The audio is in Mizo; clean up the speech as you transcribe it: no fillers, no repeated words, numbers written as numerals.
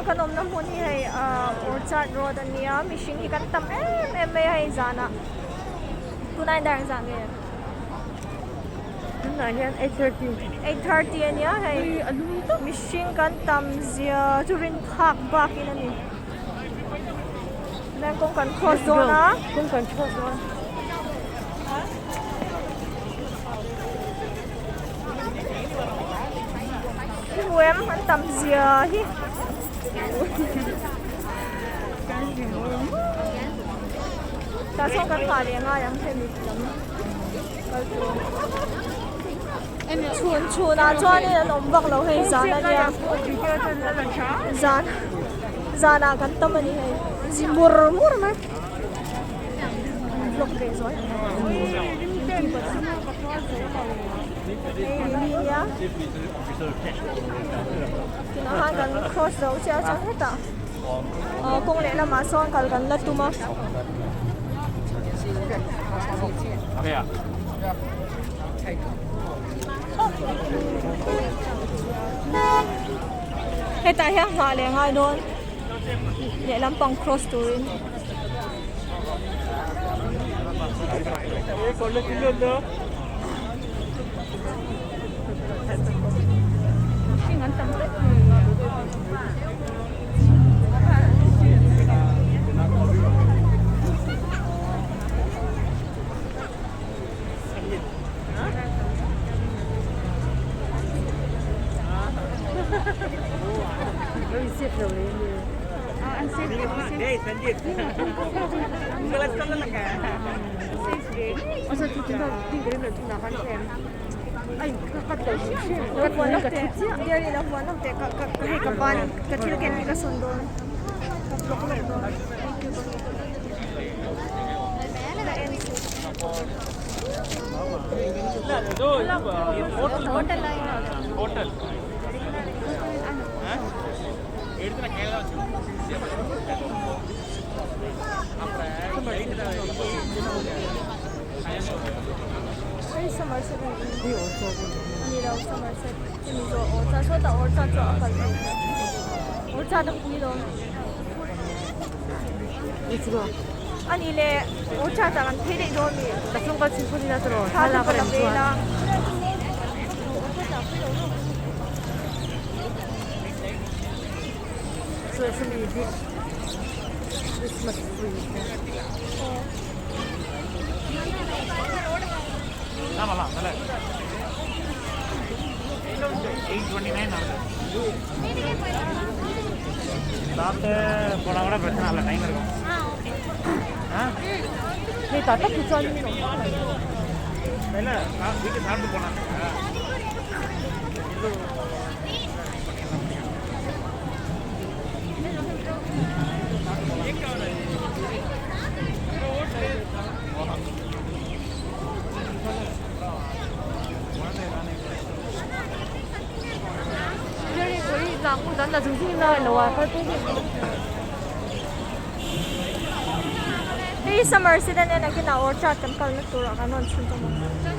kan awmna hmun hi hei ahh Orchard road a nia mihring hi kan tam em em mai a hei zanah tunah hian dar engzah nge? Tunah hian 8:30. 8:30 a nia hei mihring kan tam zia chu rin phak bakin a ni. Chuan kawng kan cross dawn a. Kawng kan cross dawn. I hmu em an tam zia hi. Tah sawn kan nghah leh ngai ang hemi lam kal tur. Chhun chhunah chuanin an awm vak lo hei zan a nia zan zanah kan tam a ni hei zi mur mur mai vlog ve zuai ang hei lily nia tunah khan kan cross zo chiah chuan hetah aw kawng lehlamah sawn kal kan la tum a. Hetah hian nghah leh ngai dawn lehlam pang cross turin. Mihring an tam hle. Ka thil ken hi ka sawn dawn ka vlog leh dawn Hei Somerset a ni ni lo Somerset hemi zawh Orchard sawtah Orchard chu a kal theih Orchard a pui dawn. A nih leh Orchard ah kan phei daih dawn mi. Ka chhung kal chhung phawt ila tiraw thla lak a rem chuan. Christmas tree te. Hei tah tak hi chuan min awm vak lo. Hei Somerset a nia nakinah Orchard kan kalna turah kan rawn chhun tawh ang.